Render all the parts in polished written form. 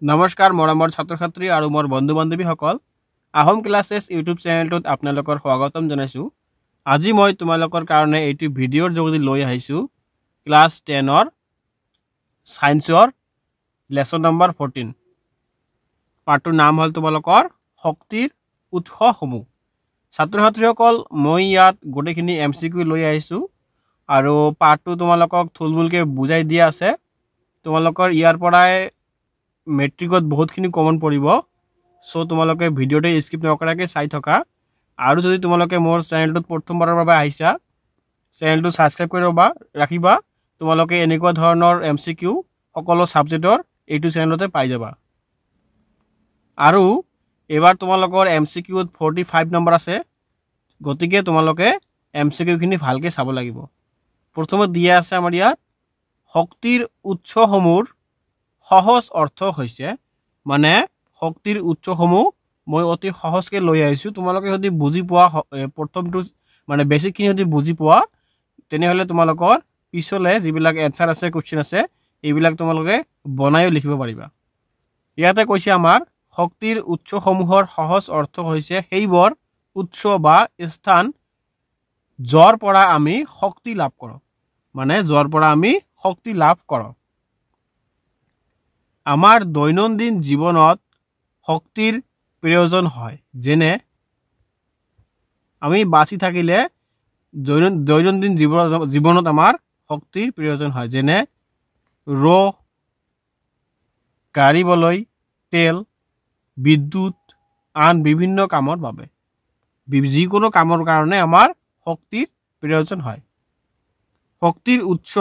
নমস্কাৰ মৰমৰ ছাত্ৰ ছাত্ৰী আৰু মোৰ বন্ধু বান্ধৱীসকল, আহোম ক্লাছেছ ইউটিউব চেনেলটোত আপোনালোকৰ স্বাগতম জনাইছোঁ। আজি মই তোমালোকৰ কাৰণে এইটো ভিডিঅ'ৰ যোগেদি লৈ আহিছোঁ ক্লাছ টেনৰ ছায়েন্সৰ লেচন নম্বৰ 14। পাঠটোৰ নাম হ'ল তোমালোকৰ শক্তিৰ উৎসসমূহ। ছাত্ৰ ছাত্ৰীসকল, মই ইয়াত গোটেইখিনি এম চি কিউ লৈ আহিছোঁ আৰু পাঠটো তোমালোকক থুলমূলকৈ বুজাই দিয়া আছে। তোমালোকৰ ইয়াৰ পৰাই মেট্ৰিকত বহুতখিনি কমন পৰিব। চ' তোমালোকে ভিডিঅ'টো স্কিপ নকৰাকৈ চাই থকা। আৰু যদি তোমালোকে মোৰ চেনেলটোত প্ৰথমবাৰৰ বাবে আহিছা, চেনেলটো ছাবস্ক্ৰাইব কৰি ৰ'বা ৰাখিবা। তোমালোকে এনেকুৱা ধৰণৰ এম চি কিউ সকলো ছাবজেক্টৰ এইটো চেনেলতে পাই যাবা। আৰু এইবাৰ তোমালোকৰ এম চি কিউত 45 নম্বৰ আছে, গতিকে তোমালোকে এম চি কিউখিনি ভালকৈ চাব লাগিব। প্ৰথমত দিয়া আছে আমাৰ ইয়াত শক্তিৰ উৎসসমূহৰ সহজ অৰ্থ হৈছে, মানে শক্তিৰ উৎসসমূহ মই অতি সহজকৈ লৈ আহিছোঁ। তোমালোকে যদি বুজি পোৱা, প্ৰথমটো মানে বেছিকখিনি যদি বুজি পোৱা, তেনেহ'লে তোমালোকৰ পিছলৈ যিবিলাক এনচাৰ আছে, কুৱেশ্যন আছে, এইবিলাক তোমালোকে বনায়ো লিখিব পাৰিবা। ইয়াতে কৈছে আমাৰ শক্তিৰ উৎসসমূহৰ সহজ অৰ্থ হৈছে সেইবোৰ উৎস বা স্থান য'ৰ পৰা আমি শক্তি লাভ কৰোঁ, মানে য'ৰ পৰা আমি শক্তি লাভ কৰোঁ। আমাৰ দৈনন্দিন জীৱনত শক্তিৰ প্ৰয়োজন হয়, যেনে আমি বাচি থাকিলে দৈনন্দিন জীৱনত আমাৰ শক্তিৰ প্ৰয়োজন হয়, যেনে ৰৌ গাড়ীবলৈ তেল, বিদ্যুৎ, আন বিভিন্ন কামৰ বাবে। যিকোনো কামৰ কাৰণে আমাৰ শক্তিৰ প্ৰয়োজন হয়। শক্তিৰ উৎস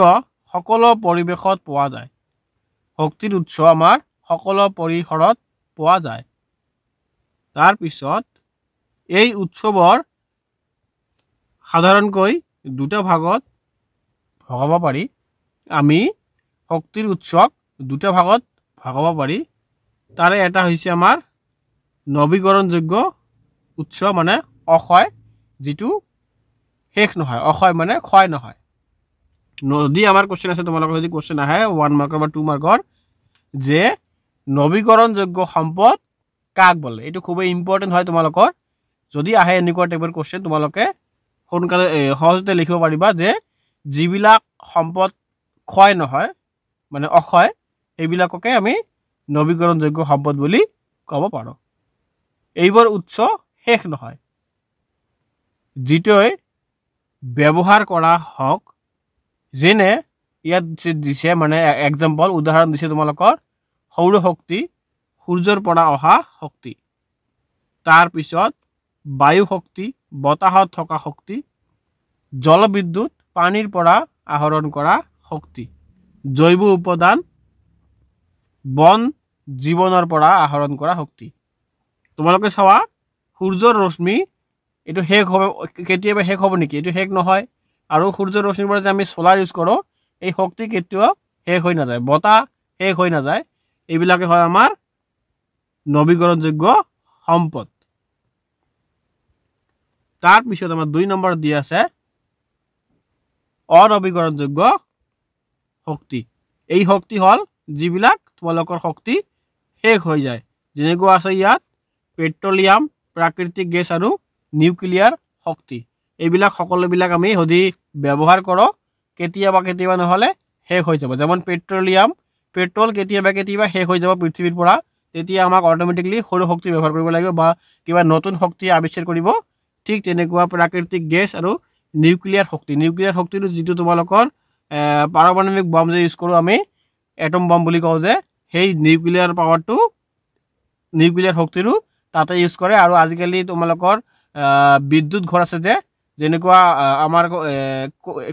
সকলো পৰিৱেশত পোৱা যায়। শক্তিৰ উৎস আমাৰ সকলো পৰিসৰত পোৱা যায়। তাৰপিছত এই উৎসবোৰ সাধাৰণকৈ দুটা ভাগত ভগাব পাৰি। আমি শক্তিৰ উৎসক দুটা ভাগত ভগাব পাৰি। তাৰে এটা হৈছে আমাৰ নৱীকৰণযোগ্য উৎস, মানে অক্ষয়, যিটো শেষ নহয়, অক্ষয় মানে ক্ষয় নহয়। যদি আমাৰ কুৱেশ্যন আছে, তোমালোকৰ যদি কুৱেশ্যন আহে 1 মাৰ্কৰ বা 2 মাৰ্কৰ, যে নৱীকৰণযোগ্য সম্পদ কাক বোলে, এইটো খুবেই ইম্পৰ্টেণ্ট হয় তোমালোকৰ। যদি আহে এনেকুৱা টাইপৰ কুৱেশ্যন, তোমালোকে সোনকালে সহজতে লিখিব পাৰিবা যে যিবিলাক সম্পদ ক্ষয় নহয়, মানে অক্ষয়, সেইবিলাককে আমি নৱীকৰণযোগ্য সম্পদ বুলি ক'ব পাৰোঁ। এইবোৰ উৎস শেষ নহয়, যিটোৱে ব্যৱহাৰ কৰা হওক। যেনে ইয়াত দিছে, মানে এক্সাম্পল, উদাহৰণ দিছে তোমালোকৰ সৌৰশক্তি, সূৰ্যৰ পৰা অহা শক্তি, তাৰপিছত বায়ু শক্তি, বতাহত থকা শক্তি, জলবিদ্যুৎ, পানীৰ পৰা আহৰণ কৰা শক্তি, জৈৱ উপাদান, বন জীৱনৰ পৰা আহৰণ কৰা শক্তি। তোমালোকে চোৱা, সূৰ্যৰ ৰশ্মি এইটো শেষ হ'ব কেতিয়াবা, শেষ হ'ব নেকি? এইটো শেষ নহয়। আৰু সূৰ্যৰ ৰশ্মিৰ পৰা যে আমি চ'লাৰ ইউজ কৰোঁ, এই শক্তি কেতিয়াও শেষ হৈ নাযায়, বতাহ শেষ হৈ নাযায়। এইবিলাকে হয় আমাৰ নৱীকৰণযোগ্য সম্পদ। তাৰপিছত আমাৰ 2 নম্বৰ দি আছে অনৱীকৰণযোগ্য শক্তি। এই শক্তি হ'ল যিবিলাক তোমালোকৰ শক্তি শেষ হৈ যায়, যেনেকুৱা আছে ইয়াত পেট্ৰলিয়াম, প্ৰাকৃতিক গেছ আৰু নিউক্লিয়াৰ শক্তি। এইবিলাক সকলোবিলাক আমি যদি ব্যৱহাৰ কৰোঁ, কেতিয়াবা কেতিয়াবা নহ'লে শেষ হৈ যাব। যেমন পেট্ৰলিয়াম, পেট্ৰল কেতিয়াবা কেতিয়াবা শেষ হৈ যাব পৃথিৱীৰ পৰা, তেতিয়া আমাক অট'মেটিকলি সৌৰ শক্তি ব্যৱহাৰ কৰিব লাগিব বা কিবা নতুন শক্তি আৱিষ্কাৰ কৰিব। ঠিক তেনেকুৱা প্ৰাকৃতিক গেছ আৰু নিউক্লিয়াৰ শক্তি। নিউক্লিয়াৰ শক্তিটো যিটো তোমালোকৰ পাৰমাণৱিক বম যে ইউজ কৰোঁ আমি, এটম বম বুলি কওঁ যে, সেই নিউক্লিয়াৰ পাৱাৰটো, নিউক্লিয়াৰ শক্তিটো তাতে ইউজ কৰে। আৰু আজিকালি তোমালোকৰ বিদ্যুৎ ঘৰ আছে যে, যেনেকুৱা আমাৰ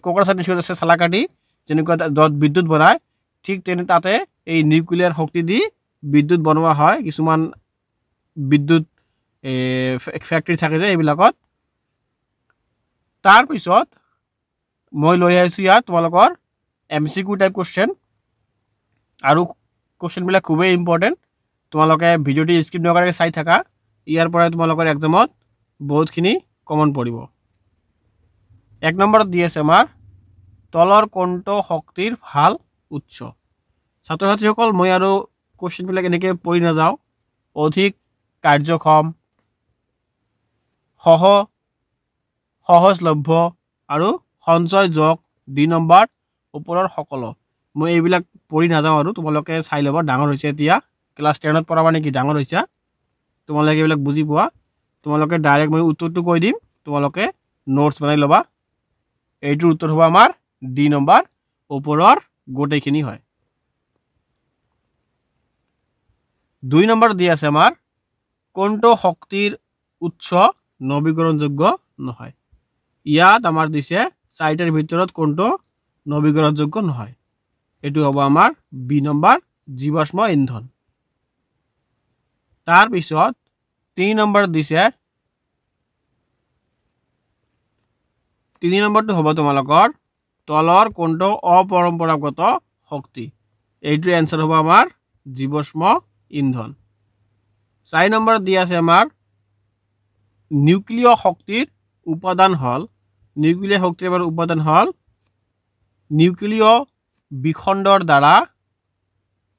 কোকৰাঝাৰ ডিষ্ট্ৰিক্টত আছে চালাকাটি, যেনেকুৱা য'ত বিদ্যুৎ বনায়, ঠিক তেনে তাতে এই নিউক্লিয়াৰ শক্তি দি বিদ্যুৎ বনোৱা হয়। কিছুমান বিদ্যুৎ ফেক্টৰী থাকে যে এইবিলাকত। তাৰপিছত মই লৈ আহিছোঁ ইয়াত তোমালোকৰ M C Q type question, আৰু কুৱেশ্যনবিলাক খুবেই ইম্পৰ্টেণ্ট। তোমালোকে ভিডিঅ'টি স্কিপ নকৰাকৈ চাই থাকা, ইয়াৰ পৰাই তোমালোকৰ এক্সামত বহুতখিনি কমন পৰিব। 1 নম্বৰত দি আছে আমাৰ তলৰ কোনটো শক্তিৰ ভাল উৎস। ছাত্ৰ ছাত্ৰীসকল, মই আৰু কুৱেশ্যনবিলাক এনেকৈ পঢ়ি নাযাওঁ। অধিক কাৰ্যক্ষম, সহজলভ্য আৰু সঞ্চয় যোগ 2 নম্বৰ, ওপৰৰ সকলো। মই এইবিলাক পঢ়ি নাযাওঁ আৰু তোমালোকে চাই ল'বা। ডাঙৰ হৈছে এতিয়া, ক্লাছ 10ত পঢ়াবা নেকি, ডাঙৰ হৈছা, তোমালোকে এইবিলাক বুজি পোৱা। তোমালোকে ডাইৰেক্ট মই উত্তৰটো কৈ দিম, তোমালোকে নোটছ বনাই ল'বা। এইটোৰ উত্তৰ হ'ব আমাৰ ডি নম্বৰ, ওপৰৰ গোটেইখিনি হয়। 2 নম্বৰ দি আছে আমাৰ কোনটো শক্তিৰ উৎস নৱীকৰণযোগ্য নহয়। ইয়াত আমাৰ দিছে 4টাৰ ভিতৰত কোনটো নৱীকৰণযোগ্য নহয়। এইটো হ'ব আমাৰ বি নম্বৰ, জীৱাশ্ম ইন্ধন। তাৰপিছত 3 নম্বৰ দিছে, 3 নম্বৰটো হ'ব তোমালোকৰ তলৰ কোনটো অপৰম্পৰাগত শক্তি। এইটোৰ এনচাৰ হ'ব আমাৰ জীৱাশ্ম ইন্ধন। 4 নম্বৰ দি আছে আমাৰ নিউক্লিয় শক্তিৰ উপাদান হ'ল, নিউক্লিয় শক্তিৰ আমাৰ উপাদান হ'ল নিউক্লিয় বিখণ্ডৰ দ্বাৰা।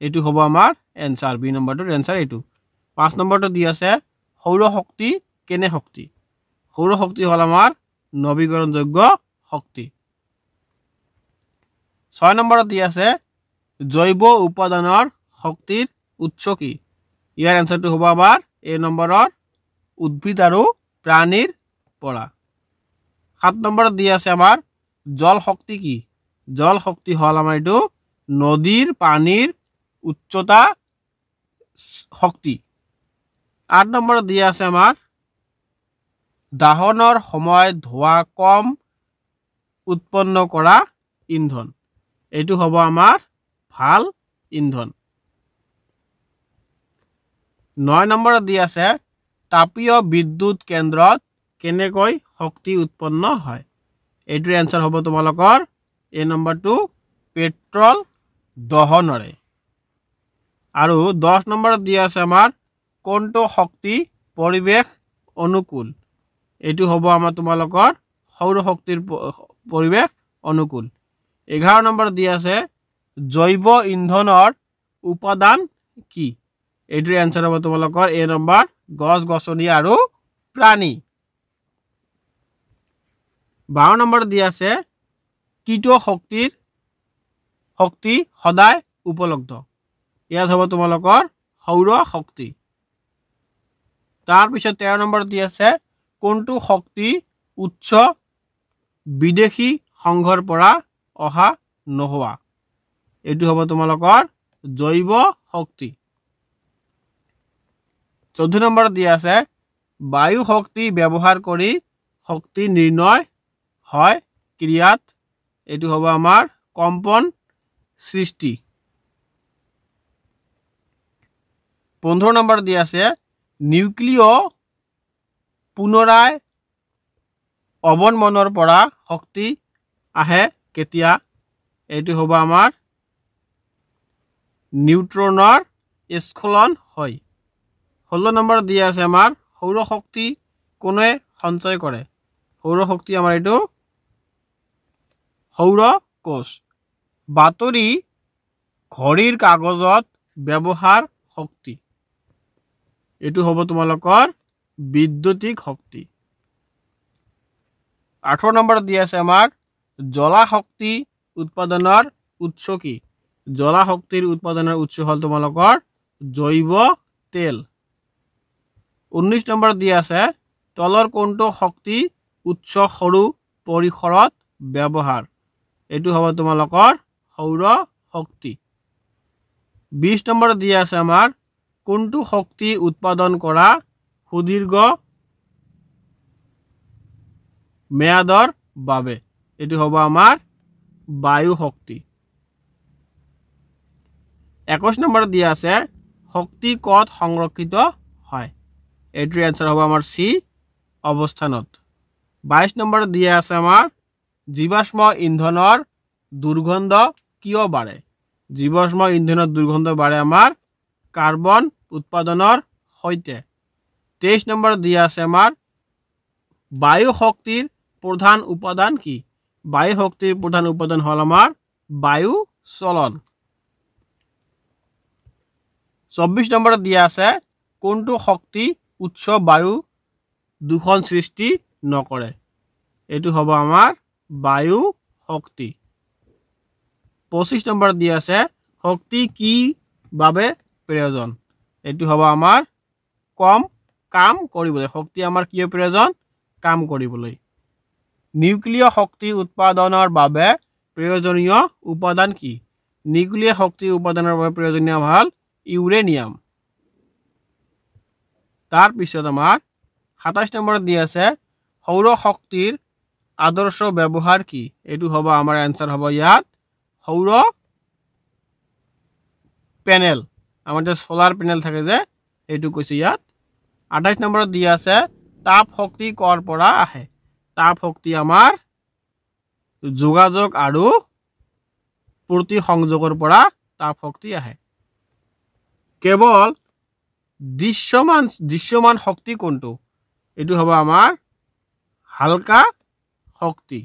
এইটো হ'ব আমাৰ এনচাৰ, বি নম্বৰটোৰ এনচাৰ এইটো। 5 নম্বৰটো দি আছে সৌৰশক্তি কেনে শক্তি। সৌৰশক্তি হ'ল আমাৰ নৱীকৰণযোগ্য শক্তি। 6 নম্বৰত দি আছে জৈৱ উপাদানৰ শক্তিৰ উৎস কি। ইয়াৰ এনচাৰটো হ'ব আমাৰ এ নম্বৰৰ উদ্ভিদ আৰু প্ৰাণীৰ পৰা। 7 নম্বৰত দি আছে আমাৰ জল শক্তি কি। জল শক্তি হ'ল আমাৰ এইটো নদীৰ পানীৰ উচ্চতা শক্তি। 8 নম্বৰত দি আছে আমাৰ দাহনৰ সময়ত ধোঁৱা কম উৎপন্ন কৰা ইন্ধন। এইটো হ'ব আমাৰ ভাল ইন্ধন। 9 নম্বৰত দি আছে তাপীয় বিদ্যুৎ কেন্দ্ৰত কেনেকৈ শক্তি উৎপন্ন হয়। এইটোৰ এনচাৰ হ'ব তোমালোকৰ এই নম্বৰটো, পেট্ৰল দহনৰে। আৰু 10 নম্বৰত দি আছে আমাৰ কোনটো শক্তি পৰিৱেশ অনুকূল। এইটো হ'ব আমাৰ তোমালোকৰ সৌৰশক্তিৰ পৰিৱেশ অনুকূল। 11 নম্বৰত দি আছে জৈৱ ইন্ধনৰ উপাদান কি। এইটোৰ এনচাৰ হ'ব তোমালোকৰ এ নম্বৰ, গছ গছনি আৰু প্ৰাণী। 12 নম্বৰত দি আছে কীট শক্তিৰ শক্তি সদায় উপলব্ধ। ইয়াত হ'ব তোমালোকৰ সৌৰ শক্তি। তাৰপিছত 13 নম্বৰত দি আছে কোনটো শক্তি উৎস বিদেশী সংঘৰ পৰা অহা নোহোৱা। এইটো হ'ব তোমালোকৰ জৈৱ শক্তি। 14 নম্বৰত দি আছে বায়ু শক্তি ব্যৱহাৰ কৰি শক্তি নিৰ্ণয় হয় ক্ৰিয়াত। এইটো হ'ব আমাৰ কম্পন সৃষ্টি। 15 নম্বৰ দি আছে নিউক্লিয় পুনৰাই অৱনমনৰ পৰা শক্তি আহে কেতিয়া। এইটো হ'ব আমাৰ নিউট্ৰনৰ স্খলন হয়। 16 নম্বৰ দি আছে আমাৰ সৌৰশক্তি কোনে সঞ্চয় কৰে। সৌৰশক্তি আমাৰ এইটো সৌৰ কোষ। বাতৰি ঘড়ীৰ কাগজত ব্যৱহাৰ শক্তি। এইটো হ'ব তোমালোকৰ বিদ্যুতিক শক্তি। 18 নম্বৰ দি আছে আমাৰ জলাশক্তি উৎপাদনৰ উৎস কি। জলাশক্তিৰ উৎপাদনৰ উৎস হ'ল তোমালোকৰ জৈৱ তেল। 19 নম্বৰ দি আছে তলৰ কোনটো শক্তি উৎস সৰু পৰিসৰত ব্যৱহাৰ। এইটো হ'ব তোমালোকৰ সৌৰ শক্তি। 20 নম্বৰ দি আছে আমাৰ কোনটো শক্তি উৎপাদন কৰা সুদীৰ্ঘ ম্যাদৰ বাবে। এইটো হ'ব আমাৰ বায়ু শক্তি। 21 নম্বৰত দিয়া আছে শক্তি ক'ত সংৰক্ষিত হয়। এইটোৰ এনচাৰ হ'ব আমাৰ চি, অৱস্থানত। 22 নম্বৰত দিয়া আছে আমাৰ জীৱাশ্ম ইন্ধনৰ দুৰ্গন্ধ কিয় বাঢ়ে। জীৱাশ্ম ইন্ধনৰ দুৰ্গন্ধ বাঢ়ে আমাৰ কাৰ্বন উৎপাদনৰ সৈতে। 23 নম্বৰত দিয়া আছে আমাৰ বায়ু শক্তিৰ প্ৰধান উপাদান কি। বায়ু শক্তিৰ প্ৰধান উপাদান হ'ল আমাৰ বায়ু চলন। 24 নম্বৰত দিয়া আছে কোনটো শক্তি উৎস বায়ু দূষণ সৃষ্টি নকৰে? এইটো হ'ব আমাৰ বায়ু শক্তি। 25 নম্বৰত দিয়া আছে শক্তি কি বাবে প্ৰয়োজন? এইটো হ'ব আমাৰ কম কাম কৰিবলৈ। শক্তি আমাৰ কিয় প্ৰয়োজন? কাম কৰিবলৈ। নিউক্লিয় শক্তি উৎপাদনৰ বাবে প্ৰয়োজনীয় উপাদান কি? নিউক্লিয় শক্তি উৎপাদনৰ বাবে প্ৰয়োজনীয় হ'ল ইউৰেনিয়াম। তাৰপিছত আমাৰ 27 নম্বৰত দি আছে সৌৰ শক্তিৰ আদৰ্শ ব্যৱহাৰ কি? এইটো হ'ব আমাৰ এনচাৰ হ'ব ইয়াত সৌৰ পেনেল, আমাৰ যে সোলাৰ পেনেল থাকে যে, এইটো কৈছে ইয়াত। 28 নম্বৰত দি আছে তাপ শক্তি কৰ পৰা আহে? তাপ শক্তি আমাৰ যোগাযোগ আৰু প্ৰতিসংযোগৰ পৰা তাপ শক্তি আহে। কেৱল দৃশ্যমান শক্তি কোনটো? এইটো হ'ব আমাৰ হালকা শক্তি।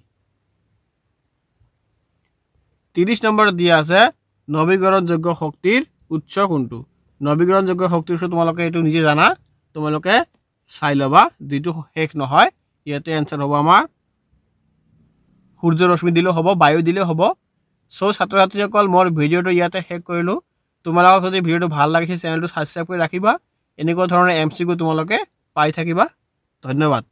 30 নম্বৰত দিয়া আছে নৱীকৰণযোগ্য শক্তিৰ উৎস কোনটো? নৱীকৰণযোগ্য শক্তিৰ উৎস তোমালোকে এইটো নিজে জানা, তোমালোকে চাই ল'বা, যিটো শেষ নহয়। ইয়াতে এনচাৰ হ'ব আমাৰ সূৰ্য ৰশ্মি দিলেও হ'ব, বায়ু দিলেও হ'ব। চ' ছাত্ৰ ছাত্ৰীসকল, মোৰ ভিডিঅ'টো ইয়াতে শেষ কৰিলোঁ। তোমালোকক যদি ভিডিঅ'টো ভাল লাগিছে চেনেলটো ছাবস্ক্ৰাইব কৰি ৰাখিবা। এনেকুৱা ধৰণৰ MCQ তোমালোকে পাই থাকিবা। ধন্যবাদ।